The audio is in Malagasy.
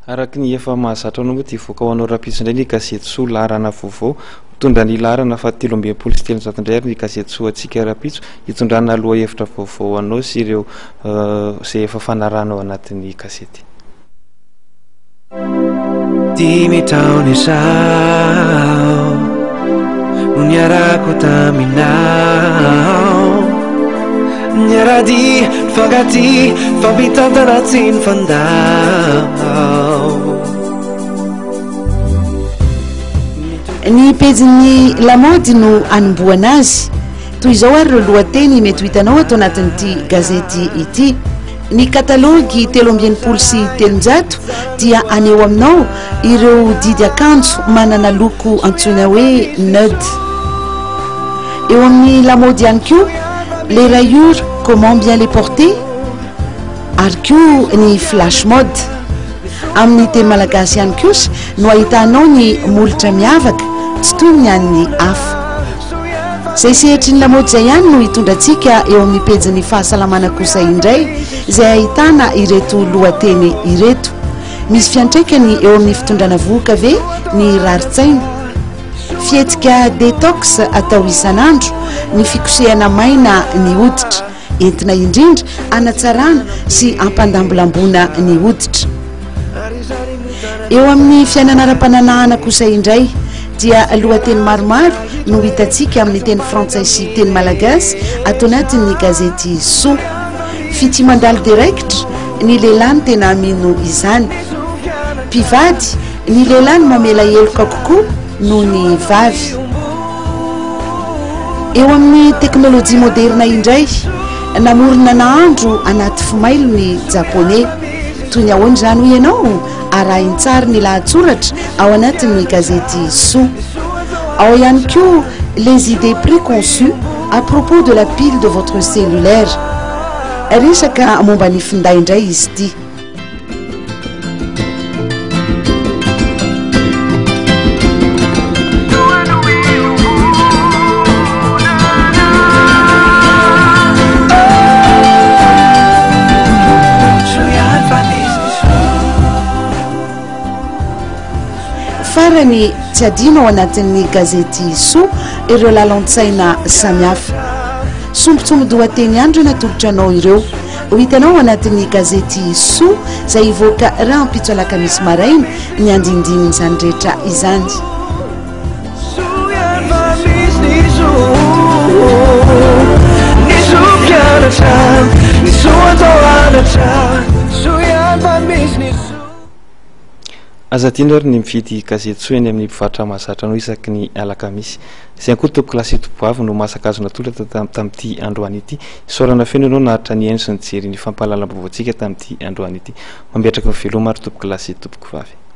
Araka ny efa mahazatra anao moa dia hivoaka ho anao rahampitso indray ny gazety Soa laharana vaovao. Mitondra ny laharana faha 363 indray ary ny gazety Soa antsika rahampitso hitondrana lohahevitra vaovao ho anao sy ireo izay efa fanarahana ao anatin'ny gazety. Dimy taona izao no niarako taminao Niara-dia, nifankatia, nifampitantana tsy nifandao Ny pejin'ny lamaody no anombohana azy. Toy izao ary ireo lohateny mety ho hitanao ato anatin'ity gazety ity. Ny katalaogy 363 dia haneho aminao ireo didy akanjo manana loko antsoina hoe nude. Eo amin'ny lamaody ihany koa, les rayures, comment bien les porter? Ary koa ny flash mode. Amin'ny teny malagasy ihany kosa no ahitanao ny molotra miavaka tsy toy ny an'ny hafa. Izay sehatry ny lamaody izay ihany no hitondra antsika eo amin'ny pejin'ny fahasalamana kosa indray izay ahitana ireto lohateny ireto. Misy fiantraikany eo amin'ny fitondrana vohoka ve ny rarin-tsaina? Fihetsika detox atao isan'andro ny fikosehana maina ny hoditra. Entina indrindra hanatsarana sy hampandambolamboana ny hoditra. Eo amin'ny fiainana ara-pananahana kosa indray dia lohateny maromaro no hitantsika amin'ny teny frantsay sy teny malagasy ato anatin'ny gazety Soa. Fitia mandalo dia raikitra, ny lehilahy no tena mino izany. Mpivady, ny lehilahy no mamela heloka kokoa noho ny vavy. Eo amin'ny teknolojia moderina indray, namorona nahandro anaty fimailo ny Japoney. Toy ny ahoana izany hoy ianao? Arahin-tsary ny lahatsoratra ao anatin'ny gazety Soa. Ao ihany koa les idées préconçues à propos de la pile de votre cellulaire. Resaka momba ny finday indray izy ity. Farany, tsy adino ao anatin'ny gazety Soa ireo lalon-tsaina samihafa. Sombintsombin-dohateny ihany ireo natolotra anao ireo. Ho hitanao ao anatin'ny gazety Soa izay hivoaka rahampitso alakamisy maraina ny andindinin'izany rehetra izany. Aza adino ary ny mividy gazety Soa eny amin'ny mpivarotra mahazatra anao isaky ny alakamisy. Izay ihany koa tompokolahy sy tompovavy no masaka azo natolotra tamin'ity androany ity. Isaorana feno ianao naharitra nihaino sy nijery ny fampahalalam-baovaontsika tamin'ity androany ity. Mametraka ny veloma ary tompokolahy sy tompokovavy.